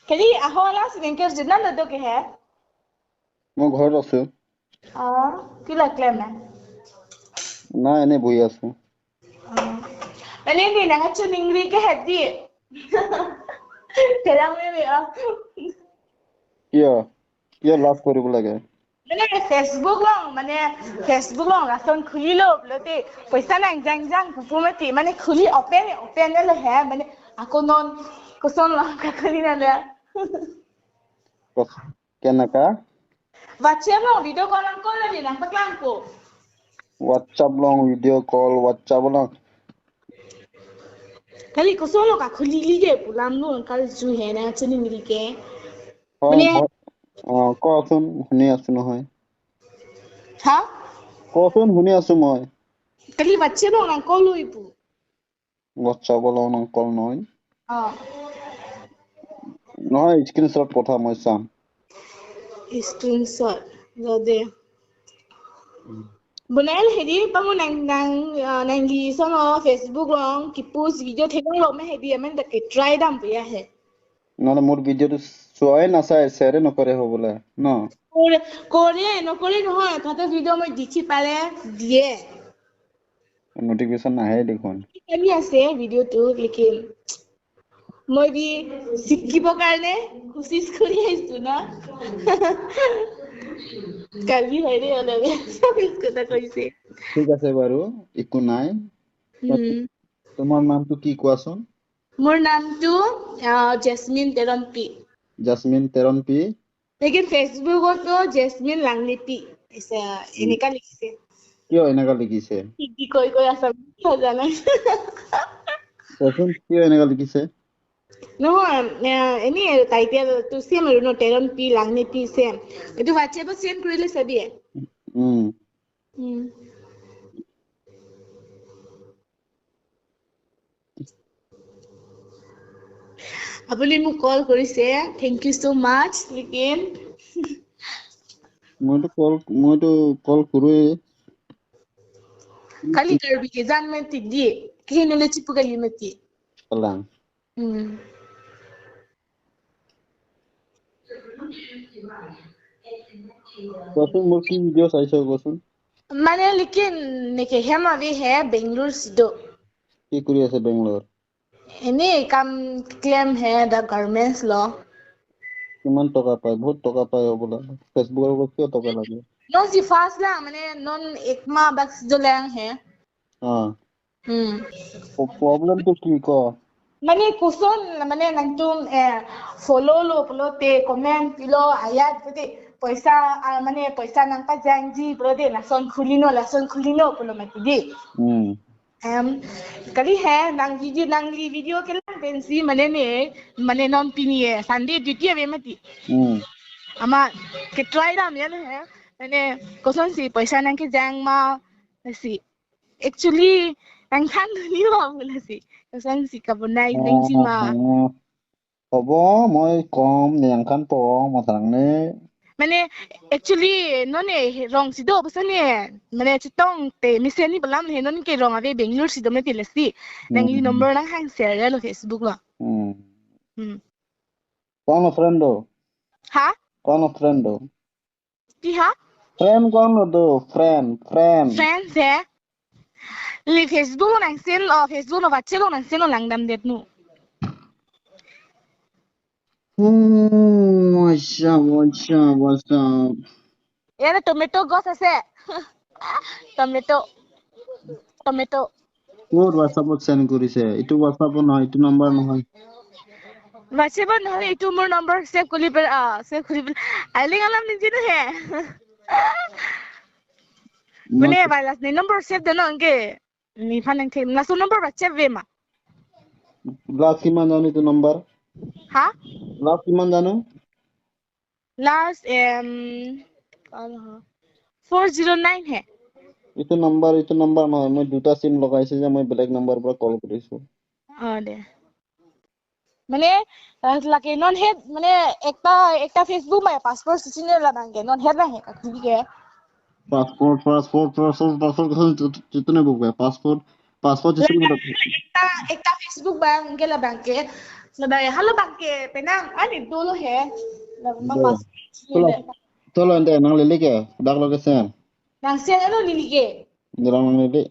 Kali ahola sinengker jina lado ke hai? মই ঘৰত আছো। কি লাগলে না? নাই, এনেই বহি আছো। মানে ni nang chuningri ke hadi. Terang me ah. কিয় কিয় লাজ কৰিব লাগে? মানে ফেচবুক লং, মানে ফেচবুক লং ৰাচন খুলি লো বোলোতে পইচা নাই জাং জাং পুপুমতি, মানে খুলি অপেন অপেন হে, মানে আকৌ নন কুচন লং খুলি নালে। কেনেকা? WhatsApp long video call call ni nang paklang ko. WhatsApp long video call, WhatsApp long. Kali kuson lo ka khuli li ge pulam no kal ju he na chini mili ke. মানে অ, কচোন, শুনি আছো নহয়। হা? কচোন, শুনি আছো মই। কালি WhatsApp long nang call loipu. WhatsApp long nang call নহয়। অ। নহয়, স্ক্ৰীনশ্বট পঠা, মই চাম। স্ক্ৰীনশ্বট দে বনাইল হেৰি পামো nang nang nang li song Facebook long ki post video thekong lo me hedi amen ta ke try dam piya he। নহ'লে মোৰ ভিডিঅ'টো চোৱাই নাচায়, শ্বেয়াৰে নকৰে হ'বলা ন? কৰে, নকৰে নহয়, তাতে ভিডিঅ' মই দেখি পালে দিয়ে। নটিফিকেশ্যন নাহে দেখোন। আমি আছে ভিডিঅ'টো, লেকিন মই বি শিকিবৰ কাৰণে কোচিছ কৰি আহিছো না। কালি হেৰি অলপ কথা কৈছে। ঠিক আছে বাৰু, একো নাই। তোমাৰ নামটো কি কোৱাচোন? মোৰ নামটো জেচমিন তেৰনপি। জাসমিন তেৰন পি। লেকিন ফেচবুকতো জেচমিন লাংলিপি এনেকা লিখিছে। কিয় এনেকা লিখিছে? কি কি কৈ কৈ আছা জানা? কোৱাচোন, কিয় এনেকা লিখিছে? নহয়, এনেই আৰু টাইটেলটো চেম আৰু ন, তেৰন পি লাংলিপি চেম। এইটো হোৱাটছএপত চেণ্ড কৰিলে চাবি। আপুনি মোক কল কৰিছে, thank you so মাছ, লেকিন মইতো কল কৰোৱেই। কালি karbi ke zan mati di kihinule chipu kali mati। পালাং। কোৱাচোন, মোৰ কি ভিডিঅ' চাইছ কোৱাচোন? মানে লেকিন নেকে হেমাবি হে বেংগলোৰ সিদো। কি কৰি আছে বেংগলোৰ? এনেই কাম ক্লেম হে দা গাৰ্মেণ্টছ ল। কিমান টকা পায়? বহুত টকা পায় হ'বলা। ফেচবুকৰ পৰা কিয় টকা লাগে? নন সি ফাৰ্ষ্ট লা, মানে নন এক মাহ বাক সিদো লেং হে। অ। প্ৰব্লেমটো কি ক? মানে কুচন মানে নাংটো ফলো লো তে কমেন্ট পিলো আয়াত তে পইচা, মানে পইচা নাংপা জাংজি বলো দে, লাচন খুলি no লাচন খুলি no বলো মাতি দি। Kali he nang video nang li video ke lang pensi মানে ne মানে non piniye Sunday duty ave mati। Ama ke try dam ya he, মানে koson si পইচা nang ke jang ma si actually nang khan ni ba bula si koson si kabunai nang ji ma। হ'ব, মই কম নিয়াংখান পং মাথাৰাংনে। মানে actually none rong sido pasane মানে chitong te miseni balam he non ke rong ave Bangalore sido me tilasi nang i number nang hang share lo Facebook lo। কোন friend? হা? কোন friend? কি হা? ফ্ৰেণ্ড কোন দো, ফ্ৰেণ্ড ফ্ৰেণ্ড? ফ্ৰেণ্ড হে li Facebook nang sen lo Facebook no WhatsApp lo nang sen lo lang dam det nu। আচ্ছা আচ্ছা আচ্ছা। ইয়াতে টমেটো গছ আছে, টমেটো টমেটো। ক'ত হোৱাটছআপত চেণ্ড কৰিছে? এইটো হোৱাটছআপত নহয়, এইটো নম্বৰ নহয়। হোৱাটছএপত নহ'লে এইটো মোৰ নম্বৰ ছেভ কৰি পেলাই, ছেভ কৰি পেলাই আইলিং আলাম নিজে হে। মানে ভাইৰাস নে নম্বৰ ছেভ দে ন অংকে নি ফান the নাসু নম্বৰ WhatsApp বে মা। লাষ্ট কিমান জানো এইটো নম্বৰ? হা? লাষ্ট কিমান জানো? লাষ্ট 409 হে। এইটো নম্বৰ নহয়, মই দুটা চিম লগাইছো যে, মই বেলেগ নম্বৰৰ পৰা কল কৰিছো। অ দে, মানে লাগে নন হেড, মানে একটা একটা ফেচবুক মানে পাছপোৰ্ট চিচিনে লাগাংগে নন হেড নাহে ঠিকে। পাসপোর্ট পাসপোর্ট পাসপোর্ট পাসপোর্ট চিতনে বুক পাসপোর্ট পাসপোর্ট। একটা একটা ফেসবুক বাংকে লাগাংকে Ngadai halo bangke penang ani dulu he. Bang pas. Tolo ende nang lili ke dak lo kesen. Nang sen ano lili ke. Nang lili.